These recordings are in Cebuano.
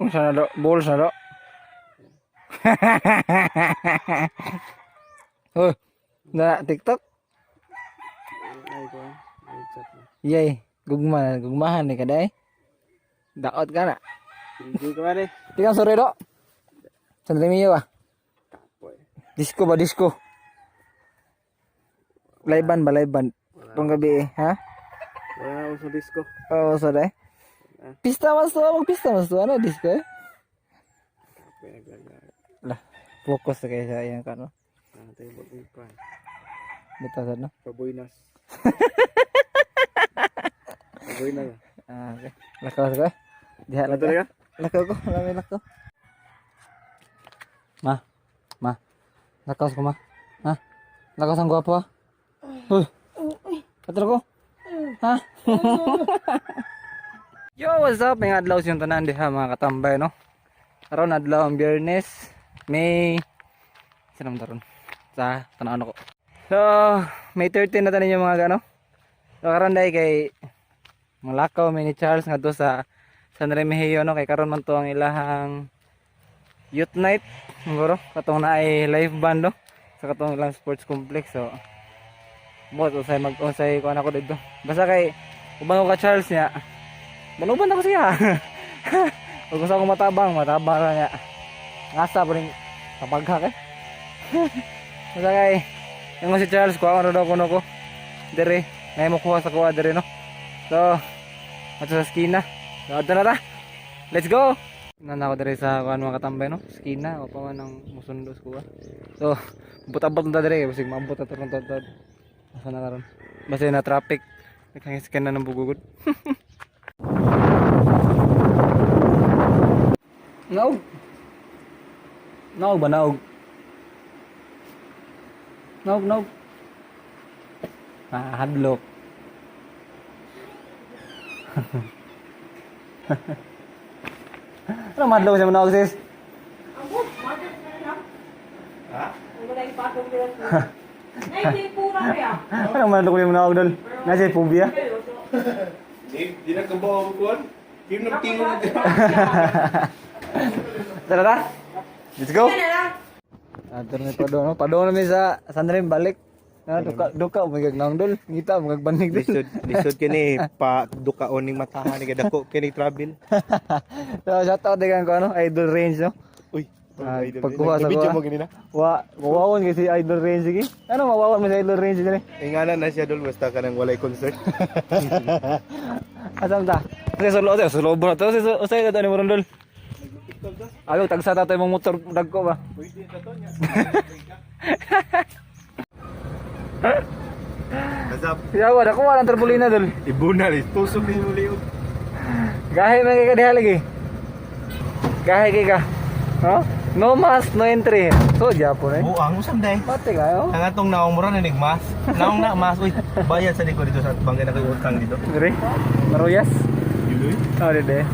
Unsa na do? Balls na do? Oh, na TikTok? Ay ko. Ay chat na. Yay, gugma na, gugmahan ni kaday. Daot ka na. Hindi ko man eh. Di ka sorry do. San Remio ba? Kapoy. Disco ba disco? Live band ba live band? Tong gabi eh, ha? Wala akong sa disco. Oo, sorry. Pista mas to, magpista mas to, ano disco eh? Kapoy naglaga. Lah, focus na kayo sa iyang kano. Ah, tayo bagong pa. Bitasan no? Paboynas. Paboynas. Ah, okay. Lakaw sa ko eh. Diha lang Talaga? Lakaw ko, marami lakaw. Ma, ma. Lakaw ko ma. Ha? Lakaw ang gwapo ha? Uy. Patro ko. Ha? Yo, what's up? May adlaw siyong tanan diha mga katambay no. Karon adlaw ang Biyernes, May sino man taron? Sa tanan ko. So, May 13 na tanin yung mga gano. So karon dai kay malakaw mi ni Charles ngadto sa San Remigio no, kay karon man to ang ilahang youth night siguro, katong naay live band no sa katong ilang sports complex. So bot usay mag usay kuan ako didto, basta kay uban ko ka Charles niya, manuban ako siya. Ug gusto ko matabang, matabang ra niya, ngasa pa rin kapaghak eh. Basta kay yung si Charles kuha ra daw kuno ko dire na mo kuha sa kuha dire no. So ato sa skina. So, ato na ta. Let's go. Nan ako dire sa kuan mga katambay no. Skina o pa man ang musundo sa kuha. So, abot-abot na ta dire basig maabot na to tod. Asa na karon? Basta na traffic. Naghangiskan na ng bugugod. Naog. Naog ba naog? Naog, naog. Ah, hadlok. Ano madlaw sa manawag sis? Ano madlaw ko yung manawag dol? Nasa phobia? Di, di na kabaw ko. Di na tingog. Tara ta. Let's go. Ato ni Padong, no? Padong namin sa San Rem balik. Na duka duka mo naong dol. Ngita mo gagbanig dol. Lisod, lisod kini pa dukaon ning matahan ni kadako kini travel. So shout out din ko ano, Idol Range no. Uy, Ah, pagkuha sa video kuha. mo gini na. Wa, mawawon kasi Idol Range sige. Ano mawawon mo sa Idol Range dili? Ingana na siya dol basta ka nang walay concert. Asam ta? Kasi solo sa solo bro to sa usay ka ni mo dol. Ayaw, tagsa ta mong motor dagko ba? Kasap Yawa, dako wala ang tarpaulina dol. ibuna ni tusok ni mo liog. Gahe man kay ka diha lagi. Gahe kay ka. No? No mask, no entry. So, Japon eh. Buang usam day. Pati kayo. Ang atong naong mura na nigmas. Naong na mas uy. Bayad sa ko dito sa bangga na koy utang dito. Dire. Maruyas. Yuloy. Oh, dide.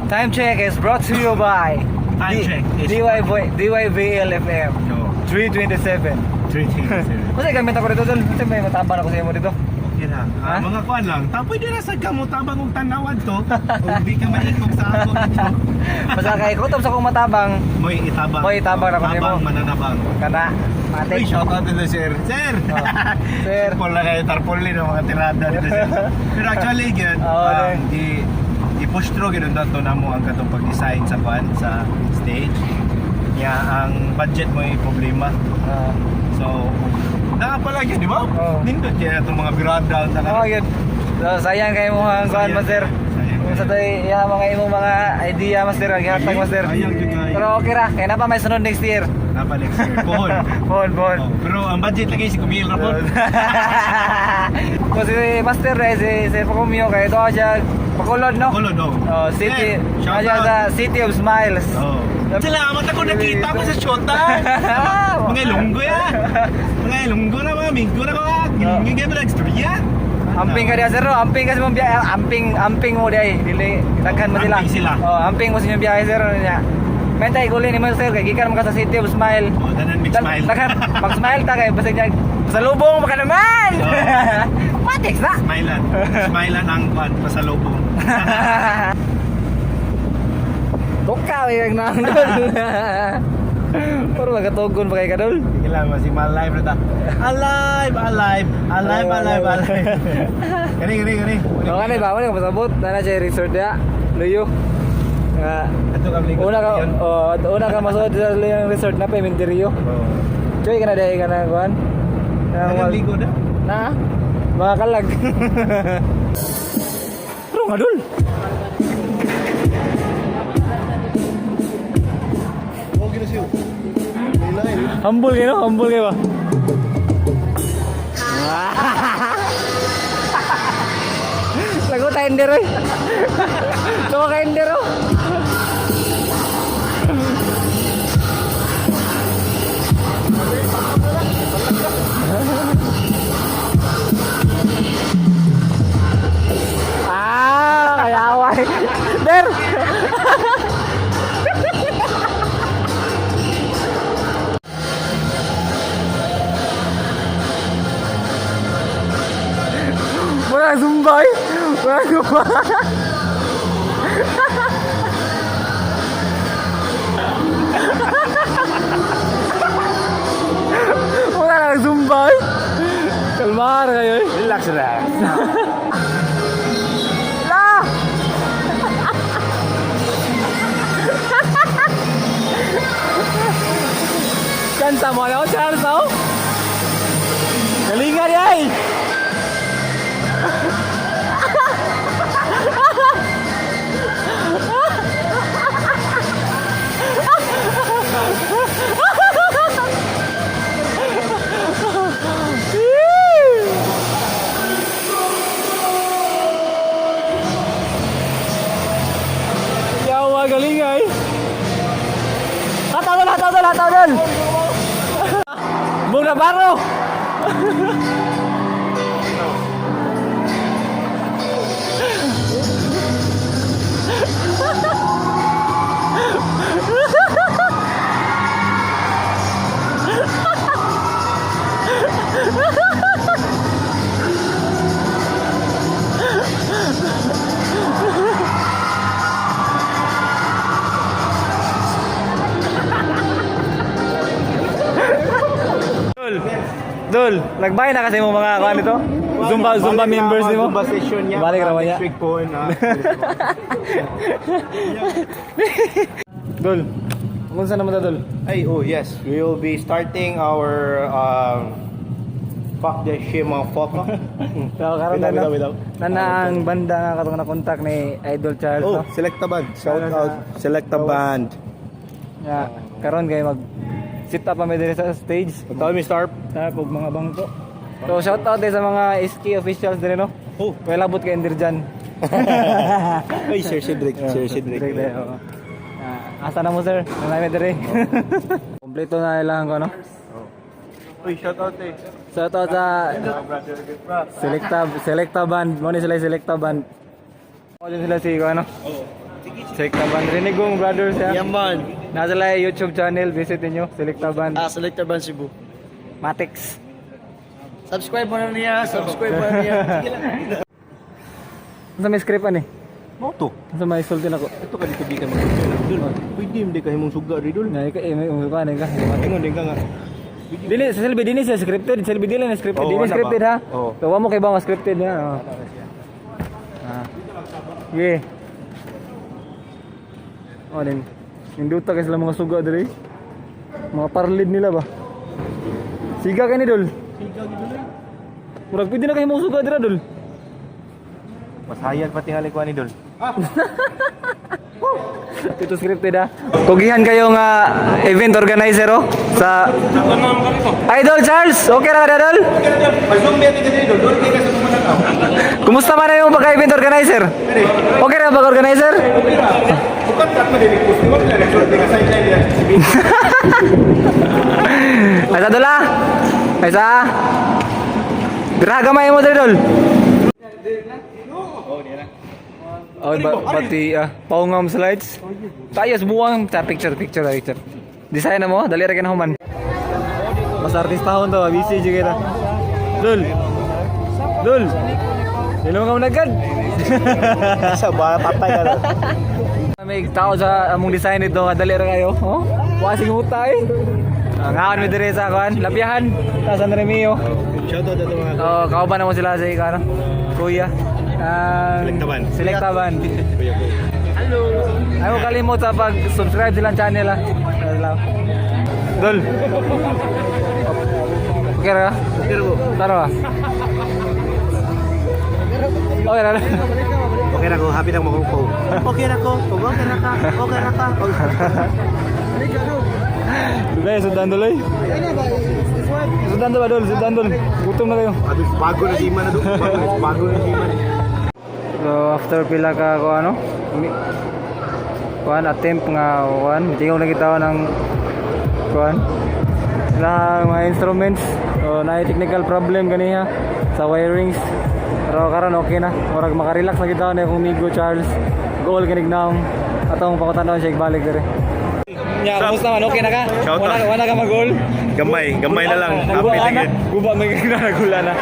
Time check is brought to you by Time check is- DYBLFM No. 327. 3 Kasi gamit ako dito, dol. Kasi may mataba na ko sa imo dito. Okay na. Ha? Ah, mga kuan lang. Tapoy di ra sa kamo tabang og tanawan to. Ug di ka maikog sa ako dito. Basta kay kutob sa akong matabang, Moy itabang. Moy itabang na ko nimo. Tabang mananabang. kana Uy, matik. shout out dito, sir. Sir! Oh, sir. Simple na kayo, tarpaulin ang mga tirada dito, sir. Pero actually, gyud, Oo, di, i-push through gyud to namo ang katong pag-design sa kuan sa stage. Ya, ang budget mo ay problema. Ah. So, naa pala gyud, di ba? Oo. Nindot kaya itong mga birada ang Oh, yun. So, sayang kay mo ang kuan, Sayang. master. Sayang. Kung sa tayo, iya, mga imong mga idea, master, ang gihatag, master. Sayang gyud kayo. Pero okay ra, kaya na pa may sunod next year. Napa next year. Pohon. Bon, bon. Oh, pero ang budget lagi si Kumil ra pod. Kung si Master eh, si Pacumio, kaya ito siya, Bacolod, no? Bacolod, oh. Oh, city, Sir, shout siya out. sa City of Smiles. Oh. Salamat ako nakita ko sa Shota. Mga Ilonggo ya. Mga Ilonggo na mga minggo na ko. Gilingin ba istorya? Amping ka diya sir, no? Amping ka sa mong biyahe. Amping, amping mo diya eh. Dili, daghan mo sila. Amping sila. Oh, amping mo sa inyong biyahe sir. Ano niya? Mentay, guli ni mo sir, kay gikan mo ka sa City of Smile. Oh, tanan mix smile. Daghan, mag-smile ta kay basig niya. Pasalubong mo ka naman! Oh. Matix na! Smilean. Smilean ang kwan pasalubong. May kag naang dol. Pero magatugon pa kay ka dol. Sige lang, masih live na ta. Alive, alive, alive, alive, alive. Gani, gani, gani. So kanay ba wala ka pasabot na na siya resort dia. Luyo. Nga Ato ka likod. una ka oh, una ka masuod sa Luyo resort na pa inventaryo. Oh. Choy ka na dai ka na kuan. Ano ligo na? Na mga kalag. Pero nga dol. Oh, gina siyo. Humble kayo, no? Humble kayo ba? Lago tayo hindi roy. Lago kayo hindi ro. Ah, kayaway. Der! Wala zumba eh. Wala zumba. Wala lang zumba eh. Kalmar kayo eh. Relax, relax. La! Kanta mo na ako, Charles, oh! Galingan yan! Yawa, galing ay. Hataw dol, hataw dol, hataw dol. Mura baro. Dol. Dol, nagbay na kasi mo mga kuan nito? Zumba Zumba members nimo. Zumba session niya. Balik ra ba niya? Next week po na. Dol. Kung saan naman ta dol? Ay, oh yes. We will be starting our fuck that shit motherfucker. So karon na Without, no. without, without. Nana ang banda nga katong na contact ni Idol Charles Oh, no. Selecta Band. Shout Ano out Selecta Band. Ya, karon kay mag sit up pa mi diri sa stage. Tawag mi star. Tarp og mga bangko. So shout out din sa mga SK officials diri no. Oh. Kaya labot kay Ender dyan. Ay, Sir Cedric, Sir Cedric. Cedric diri, oo. Ah, asa na mo sir? Nanay diri. Kompleto na kailangan ko no. Uy, shout out eh. Shout out sa Selecta Selecta Band. Mo ni sila yung Selecta Band. Mo din sila si ano? Selecta Band. Rinigong Brothers ya. Yeah, man. Nasa sila yung YouTube channel, visit niyo Selecta Band. Ah, Selector Band Cebu. Matix. Subscribe mo na niya, subscribe mo na niya. Sige lang. Sa may script ani? Mo to. Sa may sulti nako. Ito ka dito di ka mag-dul. Pwede hindi ka himong suga ri dul. Nga ka eh may umukan ka. Ingon din ka nga. Dili sa selbi dili sa scripted, selbi dili na scripted, Oo, dili wala ba? scripted ha. Oo. Tawa mo kay ba nga scripted na. Oo. Ah. Ye. Oh din. Induta kay sila mga suga diri. Mga parlid nila ba. Siga kay ni dol. Siga gid dul. Murag pwede na kayo mga suga dira dol. Masayag pati nga ni dul. Ito scripted ha. Kugihan kayo nga event organizer oh sa Idol Charles, okay ra ka dol? Pag-zoom ka dito, dul kay ka sa pumanakaw. Kumusta man na yung pagka-event organizer? Okay ra pag-organizer? Okay ra. Bukan kat mo dili post mo na nagsulti ka sideline diya. Ay sa dola. Ay sa. Dira gamay mo diri dol. Oh, ba pati paungam slides. Tayos buwang ta picture picture picture. Design na mo, dali ra kay na human. Mas artistahon to, busy jud kita. Dol. Dol. Dili mo ka managad. Sa ba patay ka na. May tao sa among design nito, dali ra kayo. Oh, wasing utay. Ang haon mi diri sa kuan, Labihan, sa San Remio. Shout out to mga Oh, kauban na mo sila sa ikaw, no? Kuya. Selectaban. Selectaban. Kuya ko. Hello. Ayaw kalimot sa pag-subscribe silang channel ah. Hello. Dol. Okay ra? Okay ra. Tara ba? Okay ra. Okay ra ko, happy lang mo ko. Okay ra ko, okay ra ka, okay ra ka. Dugay, sundan doloy. Sundan ba dol? Sundan dol. Gutom na kayo. Bago na si Iman na do. Bago na si Iman. So after pila ka ko ano? Kuan attempt nga kuan, tingog na kita ng kuan na mga instruments. So na technical problem ganiha sa wirings. Pero karon okay na. Murag makarelax na kita na akong migo Charles. Goal kinig naong atong pakutanaw siya balik diri. Nya, kumusta man? Okay na ka? Shout out. Wala ka mag-goal? Gamay, gamay na lang. Guba Happy na. na gid. Guba may nagula na.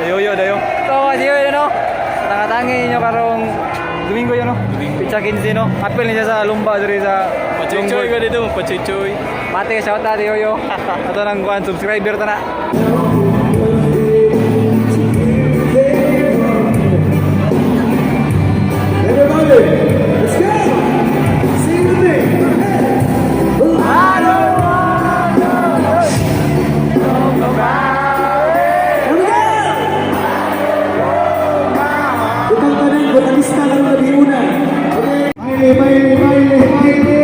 Yoyo dayo. So si Yoyo no. Tangatangi ninyo karong Domingo yun no. Pitsa 15 no. Apil niya sa lumba diri sa Pachuchoy ka dito, pachuchoy. Mate shout out Yoyo. Ato nang kuan subscriber ta na. Everybody, let's go! Sing with me! Here we go! Butang tanan, botanista karong gabi una. Okay. Baile, baile, baile, baile!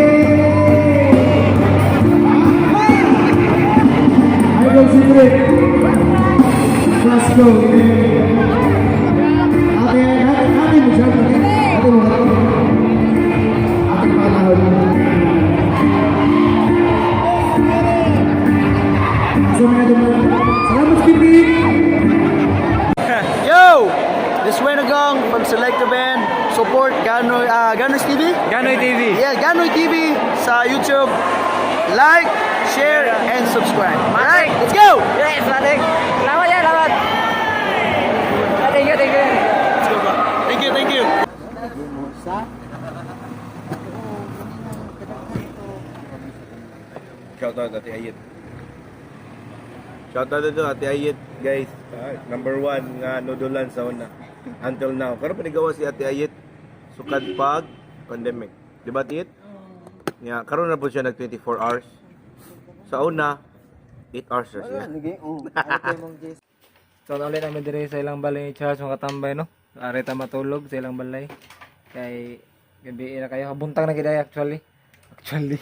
Idol Secret. Let's go. Ate, ate, ate mo siya. Ate mo, ate. Ate panahon. So, mga duman. Salamat, Skippy! Yo! This is Wenagong from Selecta Band. Support Ganoy, Ganoy TV? Ganoy TV. Yeah, Ganoy TV sa YouTube. Like, share, and subscribe. Alright, let's go! Yes, mate. Salamat yan, salamat. Ah, thank you, thank you. Let's go, bro. Thank you, thank you. Shout out Ate Ayit. Shout out dito Ate Ayit, guys. Ah, number one nga noodlean sa una. Until now. Karon pa nigawa si Ate Ayit sukad pag pandemic. Di ba, Ate Ayit? Yeah, karon na po siya nag 24 hours. Sa una, 8 hours na siya. So ulit namin diri sa ilang balay ni Charles mga katambay no. Ari ta matulog sa ilang balay. Kay gabi na kayo buntag na gid ay, actually. Actually.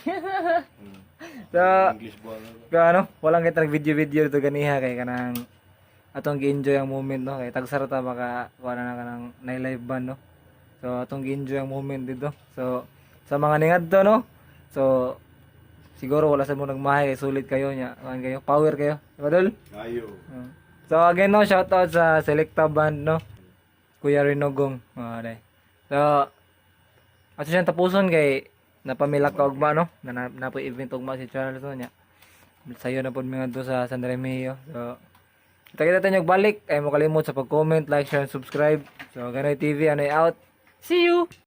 So English buwan. kaya ano, walang kita video video dito ganiha kay kanang atong gi-enjoy ang moment no kay tagsara ta maka kuha na kanang na live band no. So atong gi-enjoy ang moment dito. So sa mga ningadto no. So siguro wala sa mo nagmahay kay sulit kayo nya. Kuan kayo, power kayo. Diba dol? Ayo. So again no, shout out sa Selecta Band no. Kuya Rinogong. Mga day. So ato siyang tapuson kay napamilak ka ugma no. Na napoy event ugma si Charles no nya. Sayo na pod mi ngadto sa San Remigio. So kita kita tayo balik ay mo kalimot sa pag-comment, like, share, and subscribe. So Ganoy TV anoy out. See you.